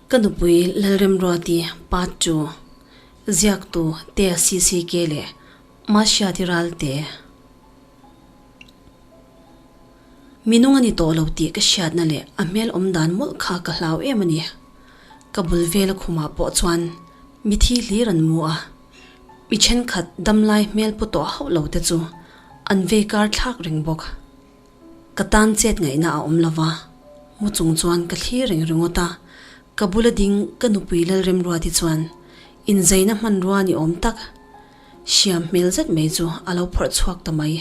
Ka nupui Lalremruati part chu ziaktu Tea CCK leh Mahriati Ralte. Mi nung a ni tawh lo tih ka hriatna leh a hmel awm dan mawlh kha ka hlau em a ni. Ka bul vela khumah pawh chuan mi thi hlir an mu a, mi thenkhat damlai hmel pu tawh hauh lo te chu an vei kar thlak reng bawk. Ka tan chet ngaihna a awm lo va, mu chung chuan ka thlir reng ringawt a, ka bula ding ka nupui Lalremruati chuan inzaina hmanrua ni awm tak hriam hmel zet mai chu a lo phawrh chhuak ta mai.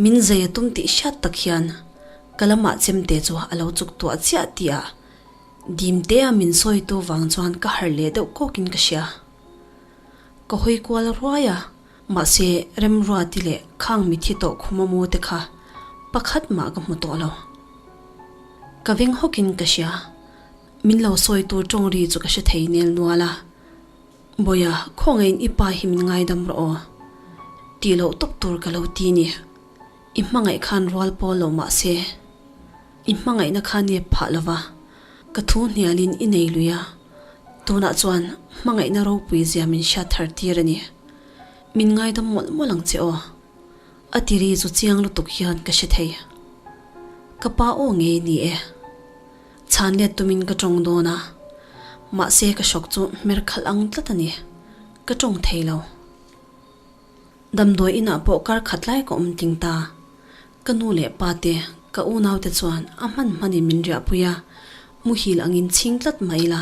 Min zai a tum tih hriat tak hian ka lamah chemte chu a lo chuk tuah chiah tih a dimtea min sawitu vang chuan ka harh leh deuh kawkin ka hria. Ka hawi kual ruai a. Mahse, Remruati leh khang mithi tawh khuma mu te kha pakhat mah ka hmu tawh lo. Ka veng hawkin ka hria. Min lo sawi tur tawng ri chu ka hre thei nel nual a. Bawiha, khawngaihin i pa hi min ngaidam rawh aw. Tih loh tawp tur ka lo ti ni. I hmangaih khan rual pawl lo mah se, i hmangaihna kha nep phah lo va, ka thu hnialin i nei lui a. Tunah chuan hmangaihna ropui zia min hriat thar tir a ni. Min ngaidam mawlh mawlh ang che aw. A ti ri chu chiang lutuk hian ka hre thei. Ka pa aw ngei ni e. Chhan let tumin ka tawng dawn a, mahse ka hrawk chu hmer khalh ang tlat a ni. Ka tawng thei lo. Damdawi inah pawh kar khat lai ka awm tling ta. Ka nu leh pa te, ka unau te chuan a hman hmanin min riahpui a, muhil angin chhing tlat mah ila,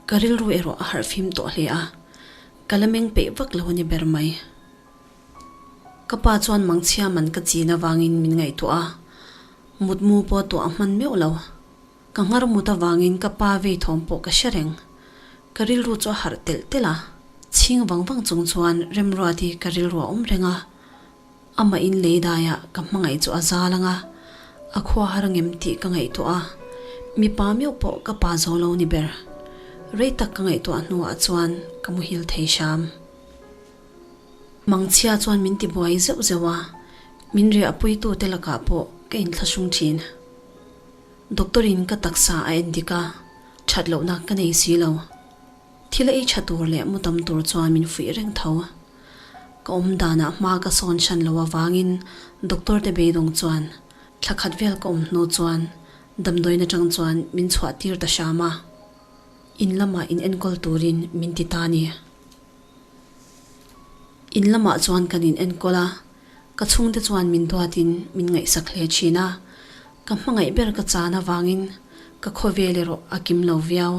ka rilru erawh a harh fim tawh hle a, ka la meng peih vak lo a ni ber mai. Ka pa chuan mangchhia man ka chin avangin min ngaihtuah a, mutmu pawh tuah a hman meuh lo. Ka nghar mut avangin ka pa vei thawm pawh ka hre reng. Ka rilru chu a harh telh telh a, chhing vang vang chung chuan Remruati ka rilru a awm reng a. Amah in lei daiah ka hmangaih chu a zal ang a, a khua har ngem tih ka ngaihtuah a, mipa meuh pawh ka pa zo lo ni ber. Rei tak ka ngaihtuah hnuah chuan ka muhil thei hram. Mangchhia chuan min tibuai zeuh zeuh a, min riahpuitute lakah pawh ka inthlahrung thin. Doctor in ka taksa a en dik a, that lohna ka nei si lo. Thil ei tha tur leh mu tam tur chuan min fuih reng tho. Ka awm danah hma ka sawn hran lo avangin doctor te beidawng chuan thla khat vel ka awm hnu chuan damdawiin atang chuan min chhuah tir ta hram a, in lamah in enkawl turin min ti ta ni. In lamah chuan kan in enkawl a, ka chhungte chuan min duatin min ngaihsak hle thin a, ka hmangaih ber ka chan avangin ka khawvel erawh a kim lo viau.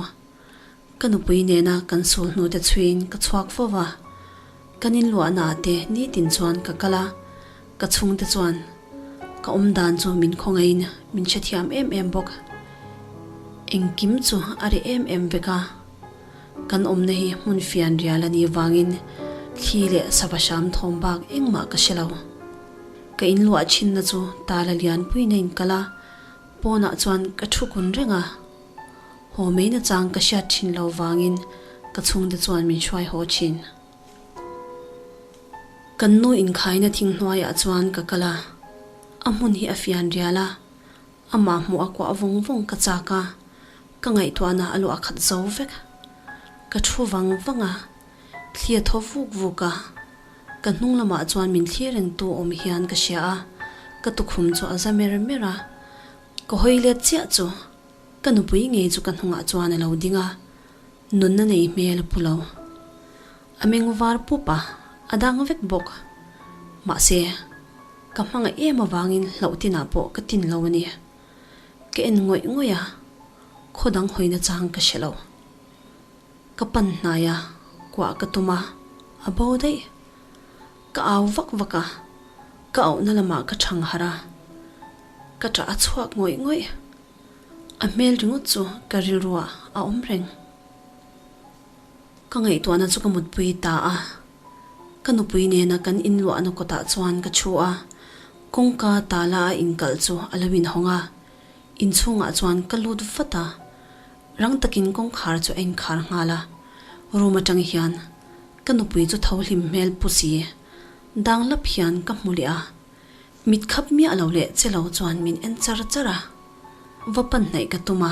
Ka nupui nena kan sul hnute chhuiin ka chhuak fo va, kan inluahna ah te nitin chuan ka kal a, ka chhungte chuan ka awmdan chu min khawngaihin min hrethiam em em bawk. Engkim chu a reh em em vek a, kan awmna hi hmun fian rial a nih vangin thli leh sava hram thawm bak engmah ka hre lo. Ka inluah thinna chu tala lianpuiin a inkal a, pawnah chuan ka thu kun reng a. Haw mai na chang ka hriat thin lo vangin ka chhungte chuan min hruai haw thin. Kan nu inkhaina thing hnuaiah chuan ka kal a, a hmun hi a fian rial a, amah hmuh a kuah vawng vawng ka chak a, ka ngaihtuahna a luah khat zo vek. Ka thu vang vang a, thli a thaw vuk vuk a, ka hnung lamah chuan min thlir rengtu awm hian ka hria a, ka tukhum chu a za mer mer a, ka hawi let chiah chu. Ka nupui ngei chu ka hnungah chuan a lo ding a, nunna nei hmel a pu lo. A meng var pup a, a dang vek bawk. Mahse, ka hmangaih em avangin hlauh tinah pawh ka tin lo a ni. Ka en ngawih ngawih a, khaw dang hawina chang ka hre lo. Ka pan hnai a, kuah ka tum a, a bo daih. Ka au vak vak a, ka auhna lamah ka thang harh a, ka ṭah a chhuak ngawih ngawih. A hmel ringawt chu ka rilruah a awm reng. Ka ngaihtuahna chu ka mutpui ta a, ka nupui nena kan inluahna kawtah chuan ka thu a, kawngka tala a inkalh chu a lo inhawng a, inchhungah chuan ka lut vat a, rang takin kawngkhar chu a inkhar nghal a, room atang hian ka nupui chu tho hlim hmel pu si dang lap hian ka hmu leh a. Mit khap miah lo leh che lo chuan min en char char a, va pan hnaih ka tum a.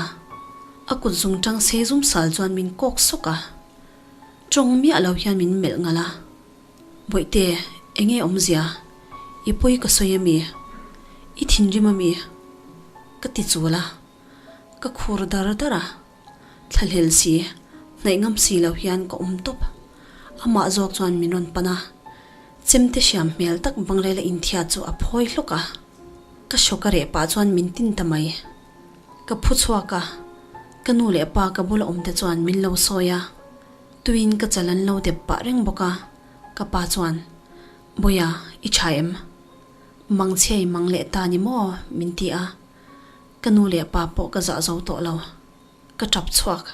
A kut zungṭang sei zum sal chuan min kawk sawk a, ṭawng miah lo hian min melh ngalh a. Bawihte, enge awmzia? I pawi ka sawi ami? I thinrim ami? Ka ti chul a, ka khur dar dar a. Thlahlel si, hnaih ngam si lo hian ka awm tawp. Amah zawk chuan min rawn pan a, chemte hriam hmel tak bangrela inthiat chu a phawi hlawk a. Ka hrawk a reh pah chuan min tin ta mai. Ka phu chhuak a, ka nu leh pa ka bula awm te chuan min lo sawi a, tuin ka chal an lo dep pah reng bawk a, ka pa chuan, Bawia, i tha em? Mangchhia i mang leh ta ni maw? min ti a, ka nu leh pa pawh ka zah zo tawh lo, ka tap chhuak.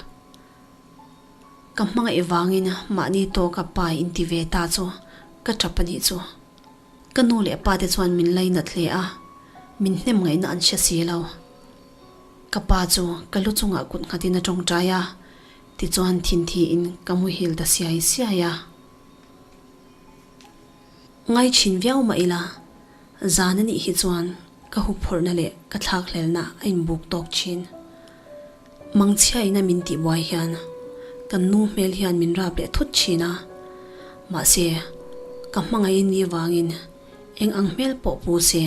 Ka hmangaih vangin mahni tawka pa inti ve ta chu ka tap a nih chu. Ka nu leh pa te chuan min lainat hle a, min hnem ngaihna an hre si lo. Ka pa chu ka lu chungah kut nghatin a tawngtai a, tichuan thinthi in ka muhil ta siai siai a. Ngai thin viau mah ila, zan a nih hi chuan ka huphurhna leh ka thlakhlelna a inbuk tawk thin. Mangchhia ina min tih buai hian kan nu hmel hian min rap leh thut thin a, mahse ka hmangaih ni vangin eng ang hmel pawh pu se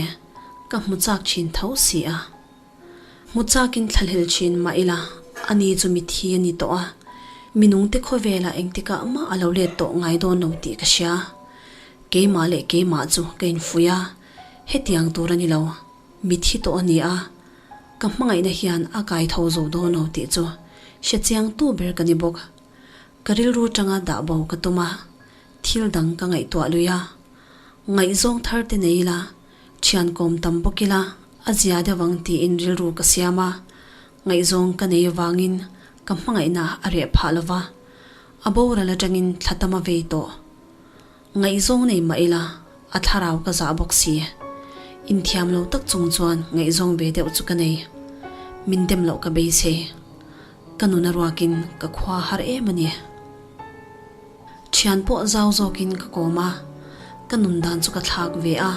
ka hmu chak thin tho si a. Hmu chakin thlahlel thin mah ila ani chu mithi a ni tawh a, minungte khawvelah engtikah mah a lo let tawh ngai dawn lo tih ka hria. Keimah leh keimah chu ka infuih a, hetiang tur a ni lo. Mithi tawh a ni a, ka hmangaihna hian a kai tho zo dawn lo tih chu hre chiang tu ber ka ni bawk. Ka rilru tanga dah bo ka tum a, thil dang ka ngaihtuah lui a. Ngaihzawng thar te nei ila, thian kawm tam bawk ila a zia deuh ang tiin rilru ka siam a. Ngaihzawng ka nei avangin ka hmangaihna a reh phah lo va, a boral atangin thla tam a vei tawh. Ngaihzawng nei mah ila, a thlarau ka zah bawk si. Inthiam lo tak chung chuan ngaihzawng ve deuh chu ka nei. Min dem loh ka beisei. Ka nun a ruakin ka khua har em a ni. Thian pawh zau zawkin ka kawm a, ka nun dan chu ka thlak ve a,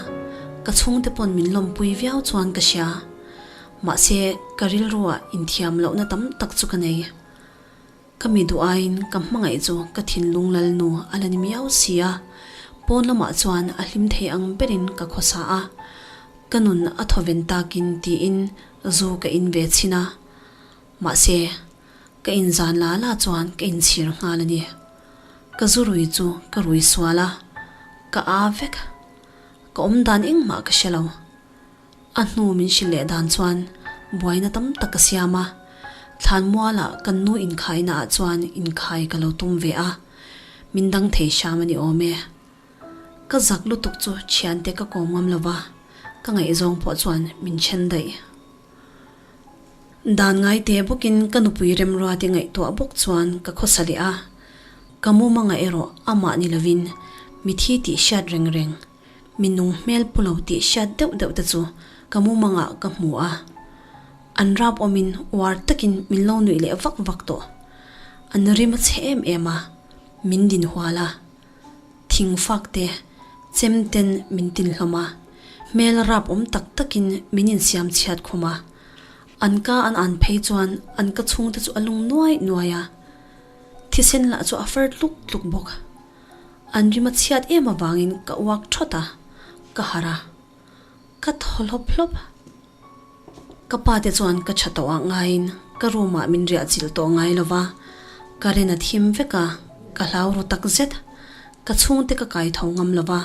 ka chhungte pawn min lawmpui viau chuan ka hria. Mahse, ka rilruah inthiam lohna tam tak chu ka nei. Ka mi duh aiin ka hmangaih chu ka thinlung lalnu a la ni miau si a, pawn lamah chuan a hlim thei ang berin ka khawsa a, ka nun a thawven takin tiin zu ka in ve chhin a, mahse ka inzan la la chuan ka inchhir nghal a ni. Ka zu rui chu ka rui sual a, ka aa vek. Ka awm dan engmah ka hre lo. A hnu min hrilh leh dan chuan buaina tam tak ka siam a, Thlanmualah kan nu inkhaina ah chuan inkhai ka lo tum ve a, min dang thei hram a ni awm e. Ka zak lutuk chu thiante ka kawm ngam lo va, ka ngaihzawng pawh chuan min then daih. Dan ngai te bawkin ka nupui remruate ngaihtuah bawk chuan ka khawsa leh a, ka mumanga erawh amah ni lovin mithi tih hriat reng reng. Mi nung hmel pu lo tih hriat deuh deuh te chu ka mumangah ka hmu a, an rap awmin uar takin min lo nuih leh vak vak tawh. An rim a chhe em em a, min din hual a, thing fak te chem ten min tin hlawm a, hmel rap awm tak takin min insiam chhiat khum a, an ka an an phei chuan an ka chhungte chu a lung nuai nuai a, thisen lah chu a far tluk tluk bawk. An rim a chhiat em avangin ka uak thawt a, ka harh a, ka thaw hlawp hlawp. Ka pa te chuan ka tha tawh ah ngaiin ka room ah min riah chilh tawh ngai lo va, ka ren a thim vek a, ka hlau ru tak zet. Ka chhungte ka kai tho ngam lo va,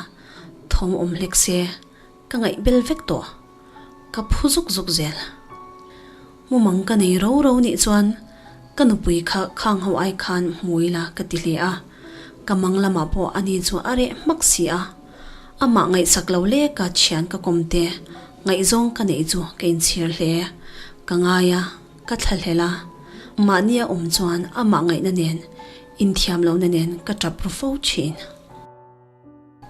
thawm awm hlek se ka ngaih bel vek tawh. Ka phu zuk zuk zel. Mumang ka nei ro ro nih chuan ka nupui kha khang ho ai khan hmu ila ka ti hle a, ka mang lamah pawh ani chu a reh hmak si a, amah ngaihsak lo leka thian ka kawm te ngaihzawng ka neih chu ka inchhir hle, ka ngai a, ka thlahlel a, mahni a awm chuan amah ngaihna nen inthiam lohna nen ka tap ru fo thin.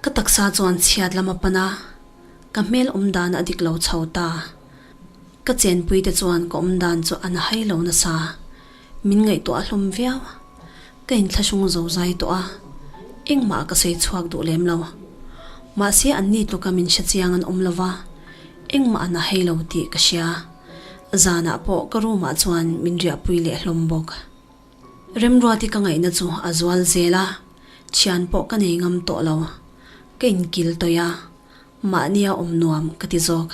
Ka taksa chuan chhiat lam a pan a, ka hmel awm dan a dik lo chho ta. Ka chenpui te chuan ka awm dan chu an hai lo nasa. Min ngaihtuah hlawm viau. Ka inthlahrung zo zai tawh a, engmah ka sawi chhuak duh lem lo. Mahse anni tluka min hre chiang an awm lo va, engmah an a hai lo tih ka hria. Zanah pawh ka room ah chuan min riahpui leh hlawm bawk. Remruati ka ngaihna chu a zual zel a, thian pawh ka nei ngam tawh lo. Ka inkil tawih a, mahnia awm nuam ka ti zawk.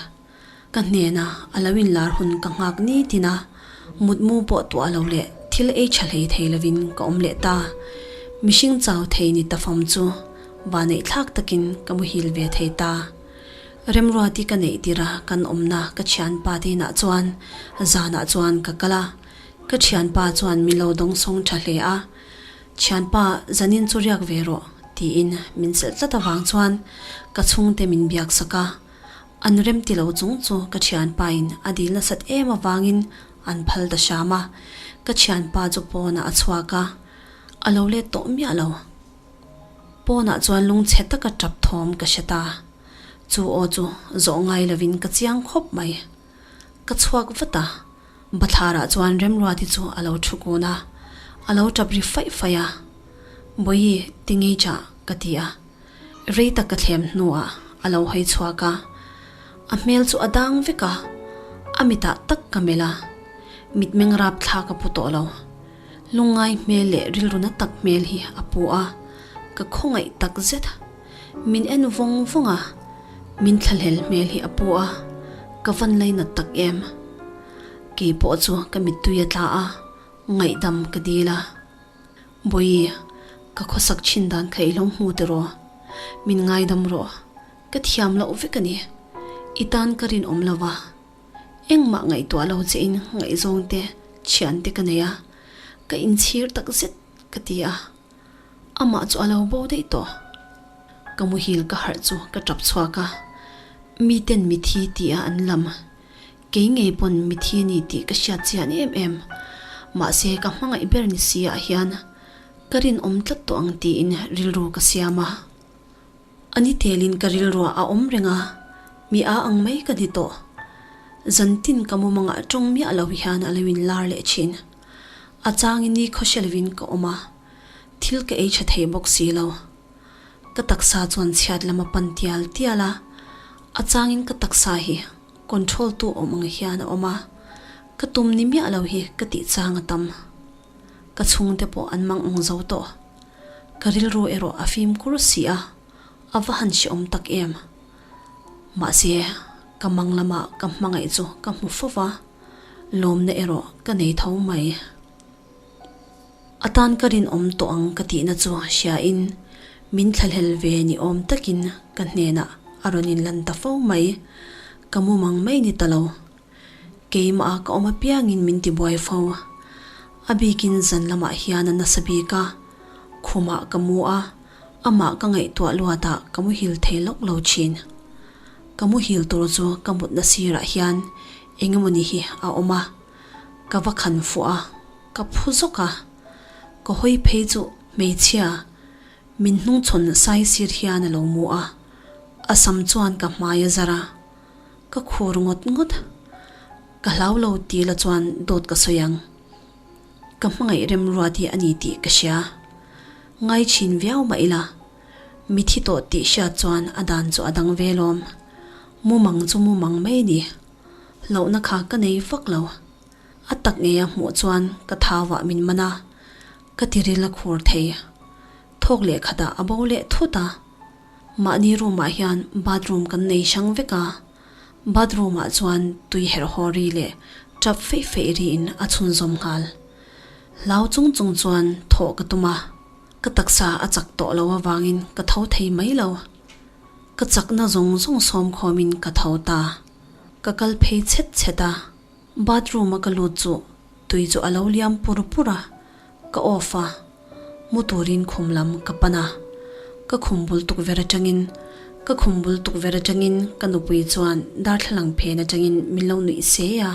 Ka hnena a lo inlar hun ka nghak nitin a, mutmu pawh tuah lo leh thil ei tha hlei thei lovin ka awm leh ta. Mihring chau thei ni ta fam chu vaneih thlak takin ka muhil ve thei ta. Remruati ka neih tir a kan awmna ka thianpa te inah chuan zanah chuan ka kal a, ka thianpa chuan min lo dawngsawng tha hle a, Thianpa zanin chu riak ve rawh tiin min chelh tlat avang chuan ka chhungte min biak sak a. An rem ti lo chung chu ka thianpa in a dil nasat em avangin an phal ta hram a, ka thianpa chu pawnah a chhuak a, a lo let tawh miah lo. Pawnah chuan lungchhe taka tap thawm ka hre ta. Chu aw chu zawh ngai lovin ka chiang khawp mai. Ka chhuak vat a, bathlarah chuan Remruati chu a lo thu kun a, a lo tap ri faih faih a, Bawihi, tingei chah ka ti a. Rei tak ka thlem hnuah a lo hawi chhuak a, a hmel chu a dang vek a, a mitah tak ka melh a, mitmeng rapthlak a pu tawh lo. Lungngai hmel leh rilru na tak hmel hi a pu a, ka khawngaih tak zet. Min en vawng vawng a, min thlahlel hmel hi a pu a, ka van lainat tak em. Kei pawh chu ka mittui a tla a, ngaihdam ka dil a. Bawihi, ka khawsak thin dan kha i lo hmu tiraw? Min ngaidam rawh, ka thiam loh vek a ni. I tan ka rinawm lo va, engmah ngaihtuah lo che in ngaihzawng te, thian te ka nei a, ka inchhir tak zet ka ti a. Amah chu a lo bo daih tawh. Ka muhil ka harh chu ka tap chhuak a, miten mithi tih a an lam. Kei ngei pawn mithi a ni tih ka hriat chian em em. Mahse ka hmangaih ber ni si ah hian ka rinawm tlat tawh ang tiin rilru ka siam a. A ni telin ka rilruah a awm reng a, mi a ang mai ka ni tawh. Zantin ka mumangah tawng miah lo hian a lo inlar leh thin. A changin ni khawhre lovin ka awm a, thil ka ei tha thei bawk si lo. Ka taksa chuan chhiat lam a pan tial tial a, a changin ka taksa hi Control tu awm ang hian a awm a, ka tum ni miah lo hi ka tih chang a tam. Ka chhungte pawh an mang ang zo tawh. Ka rilru erawh a fimkhur si a, a va han hreawm tak em. Mahse, ka mang lamah ka hmangaih chu ka hmu fo va, lawmna erawh ka nei tho mai. A tan ka rinawm tawh ang ka tihna chu hriain min thlahlel ve ni awm takin ka hnenah a rawn inlan ta fo mai. Ka mumang mai ni ta lo. Keimah a ka awm apiangin min tibuai fo. A bikin zan lamah hian a nasa bik a, khumah ka mu a, amah ka ngaihtuah luatah ka muhil thei lawk lo thin. Ka muhil tur chu ka mutna sirah hian engemawni hi a awm a. Ka va khan fuh a, ka phu zawk a. Ka hawi phei chu hmeichhia min hnungchhawn sai sir hian a lo mu a, a sam chuan ka hmai a zar a, ka khur ngawt ngawt. Ka hlau lo ti la chuan dawt ka sawi ang. Ka hmangaih remruat hi a ni tih ka hria. Ngai thin viau mah ila, mithi tawh tih hriat chuan a dan chu a dang ve lawm. Mumang chu mumang mai a ni. Hlauhna kha ka nei vak lo. A tak ngei a hmuh chuan ka thauah min man a, ka tiril a khur thei. Thawk leh khatah a bo leh thut a. Mahni room ah hian bathroom kan nei hrang vek a, bathroom ah chuan tui herh haw ri leh tap feih feih riin a chhunzawm nghal. Hlau chung chung chuan thawh ka tum a, ka taksa a chak tawh lo avangin ka tho thei mai lo. Ka chakna zawng zawng sawmkhawmin ka tho ta. Ka kal phei chhet chhet a, bathroom a ka lut chu tui chu a lo liam pur pur a, ka off a, mu turin khum lam ka pan a, ka khum bul tukverh atangin ka khum bul tukverh atangin ka nupui chuan darthlalang phen atangin min lo nuih se a,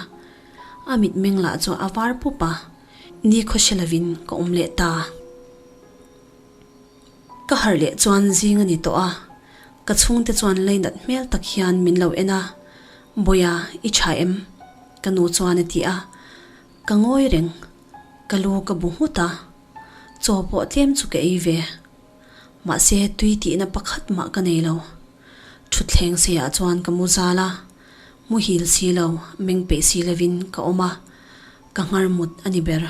a mitmeng lah chu a var pup a, ni khawhre lovin ka awm leh ta. Ka harh leh chuan zing a ni tawh a, ka chhungte chuan leinat hmel tak hian min lo en a, Bawiha, i tha em? Ka nu chuan a ti a, ka ngawi reng, ka lu ka bu nghut a, chaw pawh tlem chu ka ei ve. Mahse tui tihna pakhat mah ka nei lo. Thutthleng seiah chuan ka mu zal a. Muhil si lo, meng peih si lovin ka awm a, ka nghar mut a ni ber.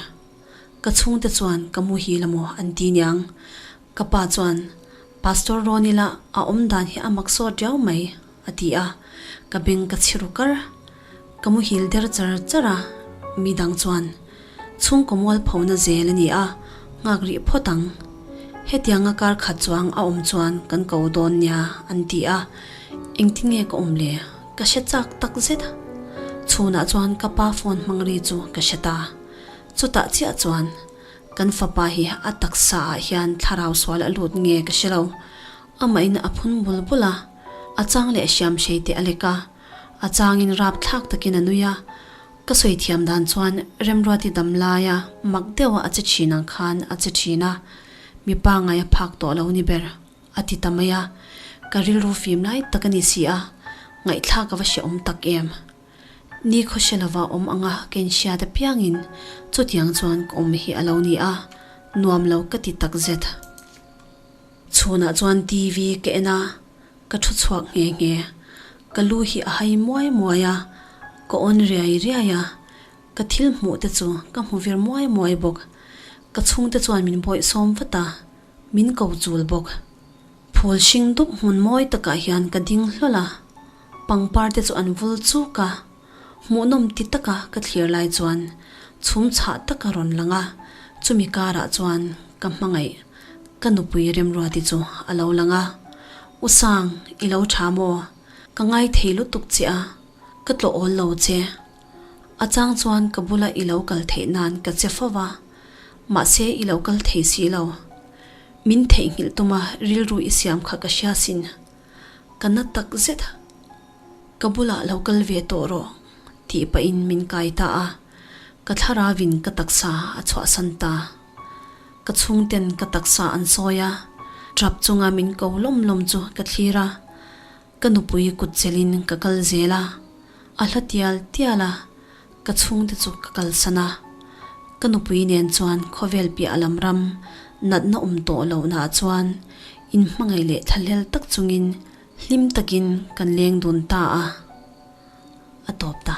Ka chhungte chuan ka muhil amaw an ti niang. Ka pa chuan, Pastor rawn ila a awm dan hi a mak sawt riau mai, a ti a, ka beng ka chhi ru kar. Ka muhil der char char a, mi dang chuan, Chhungkaw mualphona zel a ni a, nghak rih phawt ang. Hetianga kar khat chuang a awm chuan kan ko dawn nia, an ti a, engtin nge ka awm le? Ka hre chak tak zet. Chhunah chuan ka pa phone hmang ri chu ka hre ta. Chutah chiah chuan kan fapa hi a taksa ah hian thlarau sual a lut nge ka hre lo. Amahin a phun bul bul a, a chang leh hriam hrei te a lek a, a changin rap thlak takin a nui a. Ka sawi thiam dan chuan Remruati dam laia mak deuha a che thin ang khan a che thin a, mipa ngai a phak tawh lo ni ber. A ti ta mai a, ka rilru fim lai tak a ni si a, ngaihthlak a va hrehawm tak em. Ni khawhre lova awm anga ka inhriat apiangin chutiang chuan ka awm hi a lo ni a, nuam lo ka ti tak zet. Chhunah chuan TV ka en a, ka thu chhuak nghe nghe. Ka lu hi a hai muai muai a, ka awn riai riai a, ka thil hmuh te chu ka hmu vir muai muai bawk. Ka chhungte chuan min bawihsawm vat a, Min ko chul bawk. Phul hring dup hmun mawi takah hian ka ding hlawl a, pangpar te chu an vul chuk a. Hmuhnawm ti taka ka thlir lai chuan chhum chhah tak a rawn lang a, chumi karah chuan ka hmangaih ka nupui Remruati chu a lo lang a. U Sang, i lo tha maw? Ka ngai thei lutuk che a, ka tlawh awl lo che. A chang chuan ka bula i lo kal theih nan ka che fo va. Mahse i lo kal thei si lo. Min theihnghilh tuma rilru i siam kha ka hria sin. Ka na tak zet. Ka bulah lo kal ve tawh rawh tih pahin min kai ta a. Ka thlaravin ka taksa a chhuahsan ta. Ka chhungten ka taksa an sawi a, trap chunga min ko lawm lawm chu ka thlir a. Ka nupui kut chelin ka kal zel a, a hla tial tial a, ka chhungte chu ka kalsan a. Ka nupui nen chuan khawvel piah lam ram natna awm tawh lohnaah chuan inhmangaih leh thlahlel tak chungin hlim takin kan leng dun ta a, a tawp ta.